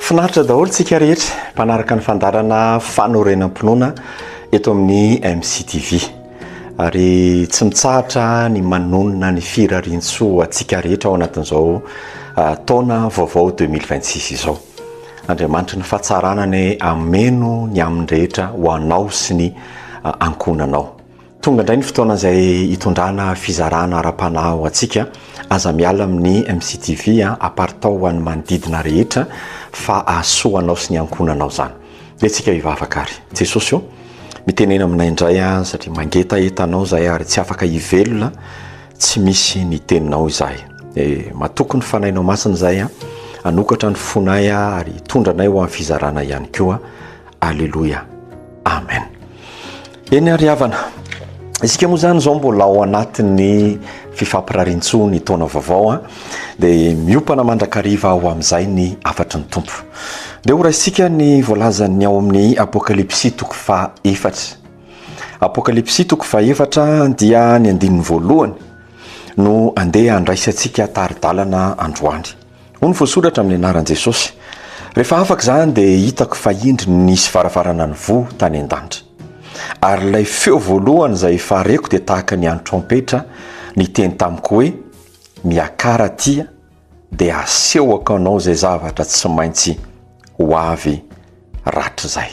Finaritra daholo tsika rehetra mpanaraka ny fandaharana fanorenam-pinoana eto amin'ny MCTV. Ary tsy mitsahatra ny manonona ny firariantsoa antsika rehetra ao anatin'izao taona vaovao 2026 izao. Andriamanitry ny fahatsarana anie hameno ny aminy rehetra ho anao sy ny ankohonanao. Tonga indray ny fotoana izay hitondrana fizarana ara-panahy ho antsika. Aza miala amin'ny MCTV, aparitao ho an'ny manodidina rehetra fa hahasoa anao sy ny ankohonanao izany. Ndeha tsika hivavaka ary. Jesosy ô, mitenena aminay indray satria mangetaheta anao izahay ary tsy afaka hivelona tsy misy ny teninao izahay. E, matoky ny fanahinao masina izahay, hanokatra ny fonay ary hitondra anay ho amin'ny fizarana ihany koa. Aleloia. Amen. Eny ary havana, isika moa izany izao mbola ao anatin'ny fifampirarintsoa ny taona vaovao a, dia miompana mandrakariva ho amin'izay ny hafatry ny Tompo. Dia ho raisika ny voalazan'ny ao amin'ny Apokalypsy toko fahaefatra. Apokalypsy toko fahaefatra dia ny andininy voalohany no andeha handraisantsika tari-dalana androany. Hoy ny voasoratra amin'ny anaran'i Jesosy, Rehefa afaka izany dia hitako fa indro nisy varavarana nivoha tany an-danitra. Ary ilay feo voalohany izay efa reko dia tahaka ny an'ny trompetra niteny tamiko hoe, Miakara aty dia asehoko anao izay zavatra tsy maintsy ho avy rahatrizay.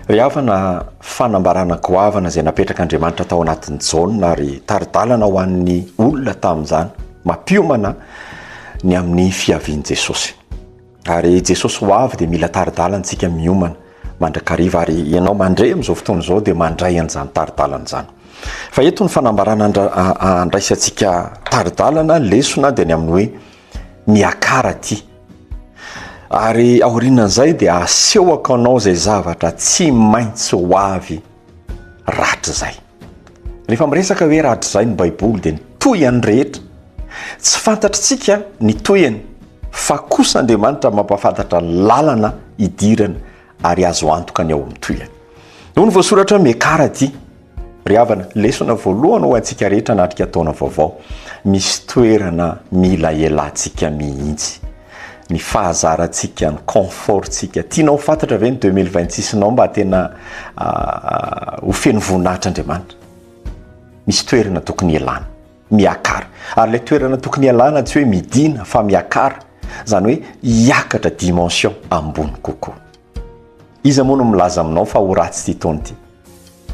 Ry havana, fanambarana goavana izay napetrak'Andriamanitra tao anatin'i Jaona ary tari-dalana ho an'ny olona tamin'izany, mampiomana ny amin'ny fiavian'i Jesosy. Ary Jesosy ho avy dia mila tari-dalana isika miomana mandrakariva ary ianao mandre amin'izao fotoana izao dia mandray an'izany tari-dalana izany. Fa eto ny fanambarana andraisantsika tari-dalana, lesona dia ny amin'ny hoe miakara aty. Ary aorianan'izay dia asehoko anao izay zavatra tsy maintsy ho avy rahatrizay. Rehefa miresaka hoe rahatrizay ny Baiboly dia ny tohiny rehetra. Tsy fantatritsika ny tohiny fa kosa Andriamanitra mampahafantatra lalana hidirana ary azo antoka ny ao amin'ny tohiny. Hoy ny voasoratra hoe miakara aty. Ry havana, lesona voalohany ho antsika rehetra hanatrika taona vaovao, misy toerana mila elantsika mihitsy. Ny fahazarantsika, ny confort-tsika. Tianao ho fantatra ve ny 2026 nao mba tena ho feno voninahitra Andriamanitra? Misy toerana tokony hialana. Miakara. Ary ilay toerana tokony hialana tsy hoe midina fa miakara. Izany hoe hiakatra dimension ambony kokoa. Iza moa no milaza aminao fa ho ratsy ity taona ity?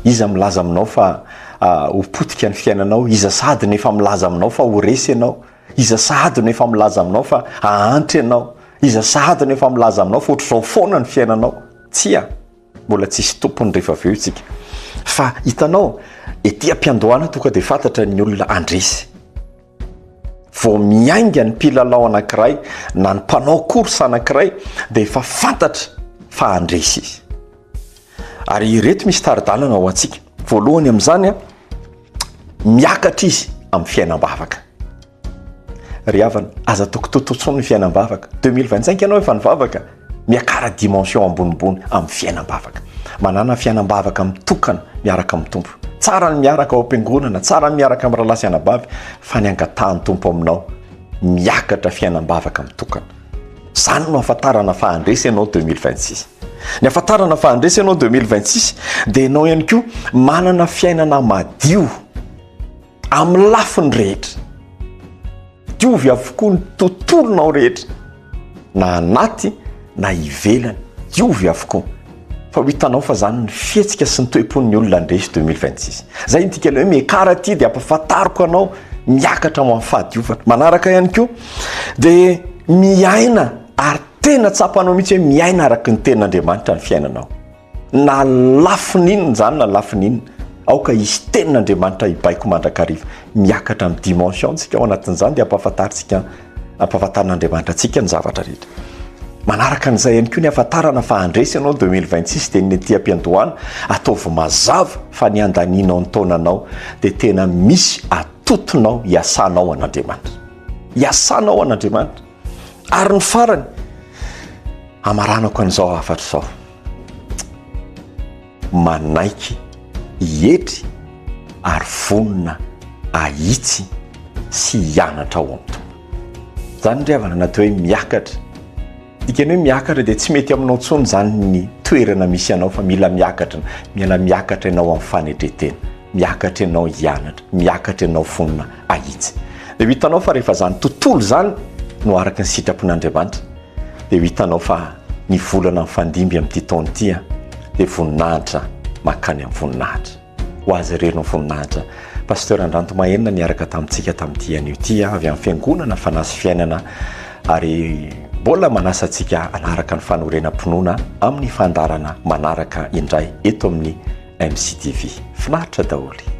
Iza milaza aminao fa ho potika ny fiainanao? Iza sahady no efa milaza aminao fa ho resy ianao? Iza sahady no efa milaza aminao fa hahantra ianao? Iza sahady no efa milaza aminao fa ohatr'izao foana ny fiainanao? Tsia, mbola tsisy tompony rehefa avy eo isika. Fa hitanao, ety am-piandohana tonga dia fantatra ny olona handresy. Vao miainga ny mpilalao anankiray na ny mpanao course anankiray dia efa fantatra fa handresy izy. Ary ireto misy tari-dalana ho antsika. Voalohany amin'izany, miakatra izy amin'ny fiainam-bavaka. Ry havana, aza tokitoto intsony ny fiainam-bavaka. 2025 ianao efa nivavaka, miakara dimension ambonimbony amin'ny fiainam-bavaka. Manàna fiainam-bavaka mitokana miaraka amin'ny Tompo. Tsara ny miaraka ao am-piangonana, tsara ny miaraka amin'ny rahalahy sy anabavy, fa ny angatahan'ny Tompo aminao, miakatra fiainam-bavaka mitokana. Izany no ahafantarana fa handresy ianao 2026. Ny ahafantarana fa handresy ianao 2026 dia ianao ihany koa manana fiainana madio amin'ny lafiny rehetra. Diovy avokoa ny tontolonao rehetra, na anaty na ivelany, diovy avokoa. Fa ho hitanao fa zany ny fihetsika sy ny toe-pon'ny olona handresy 2026. Zay ny dikan'ny hoe miakara aty dia ampahafantariko anao miakatra ho amin'ny fahadiovana. Manaraka ihany koa dia miaina ary tena tsapanao mihitsy hoe miaina araka ny tenin'Andriamanitra ny fiainanao. Na lafiny inona izany na lafiny inona, aoka hisy tenin'Andriamanitra hibaiko mandrakariva. Miakatra amin'ny dimension tsika ao anatin'izany dia ampahafantarintsika ampahafantarin'Andriamanitra antsika ny zavatra rehetra. Manaraka an'izay ihany koa ny hafantarana fa handresy ianao 2026 dia ny aty am-piandohana ataovy mazava fa ny handanianao ny taonanao dia tena misy atotonao hiasanao an'Andriamanitra. Hiasanao an'Andriamanitra. Ary ny farany, hamaranako an'izao hafatra izao. Manaiky hietry ary vonona ahitsy sy hianatra ao amin'ny Tompo. Izany ry havana natao hoe miakatra. Dikany hoe miakatra dia tsy mety aminao intsony izany ny toerana misy anao fa mila miakatra, mila miakatra ianao amin'ny fanetren-tena, miakatra ianao hianatra, miakatra ianao vonona hahitsy. Dia ho hitanao fa rehefa izany tontolo izany no araka ny sitrapon'Andriamanitra dia ho hitanao fa ny volana mifandimby amin'ity taona ity dia voninahitra mankany amin'ny voninahitra. Ho azy irery ny voninahitra. Pasteur Andranto Mahenina niaraka tamintsika tamin'ity anio ity avy amin'ny Fiangonana Fanahy sy Fiainana ary mbola manasa antsika hanaraka ny fanorenam-pinoana amin'ny fandaharana manaraka indray eto amin'ny MCTV. Finaritra daholo.